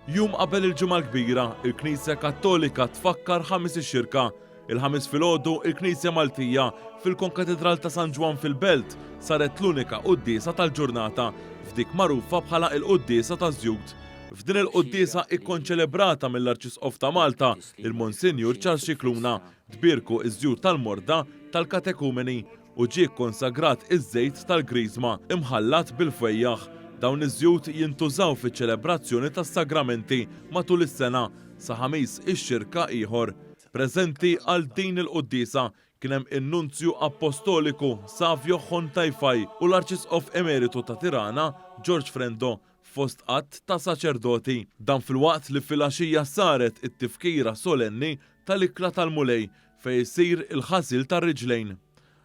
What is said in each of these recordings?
Jum qabel il-Ġimgħa l-Kbira, il-Knisja Kattolika tfakkar Ħamis ix-Xirka. Il-Ħamis filgħodu, il-Knisja Maltija, fil-Konkatidral ta' San Ġwann fil-Belt, saret l-unika quddiesa tal-ġurnata, f'dik magħrufa bħala il-Quddiesa taż-Żjut. F'din il-quddiesa ikkonċelebrata mill-Arċisqof ta' Malta, il-Monsinjur Charles Scicluna, tbierku ż-żjut tal-morda tal-katekumeni u ġie kkonsagrat iż-żejt tal-Griżma imħallat bil-fwejjaħ. Dawn iż-żjut jintużaw fiċ-ċelebrazzjoni tas-sagramenti matul is-sena, sa Ħamis ix-Xirka ieħor. Preżenti għal din il-quddiesa kien hemm in-Nunzju Appostoliku Savio Khontaifai u l-Arċisqof Emeritu ta' Tirana George Frendo fost għadd ta' saċerdoti. Dan filwaqt li filgħaxija saret it-tifkira solenni tal-Ikla tal-Mulej fejn isir il-ħasil tar-riġlejn.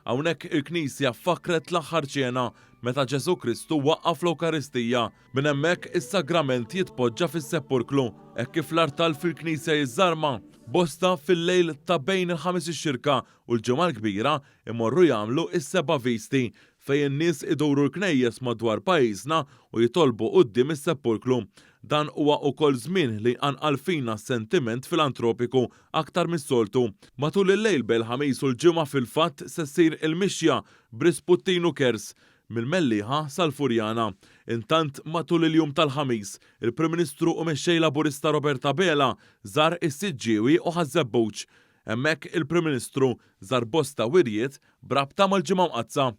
Hawnhekk il-Knisja fakkret l-Aħħar Ċena meta Ġesù Kristu waqqaf l-Ewkaristija. Minn hemmhekk is-sagrament jitpoġġa fis-sepulklu hekk kif l-artal fil-knisja jiżżarma. Bosta fil-lejl ta' bejn il-Ħamis ix-Xirka u l-Ġimgħa l-Kbira imorru jagħmlu s-seba' visti fejn in-nies iduru l-knejjes madwar pajjiżna u jitolbu quddiem is-sepulklu. Dan huwa ukoll żmien li jqanqal fina sentiment filantropiku aktar mis-soltu. Matul il-lejl bejn il-Ħamis u l-Ġimgħa fil-fatt se ssir il-mixja b'Risputtinu Kers mill-Mellieħa sal-Furjana. Intant matul il-jum tal-Ħamis, il-Prim Ministru u Mexxej Laburista Robert Abela żar is-Siġġiewi u Ħaż-Żebbuġ. Hemmhekk il-Prim Ministru żar bosta wirjiet b'rabta mal-Ġimgħa Mqaddsa.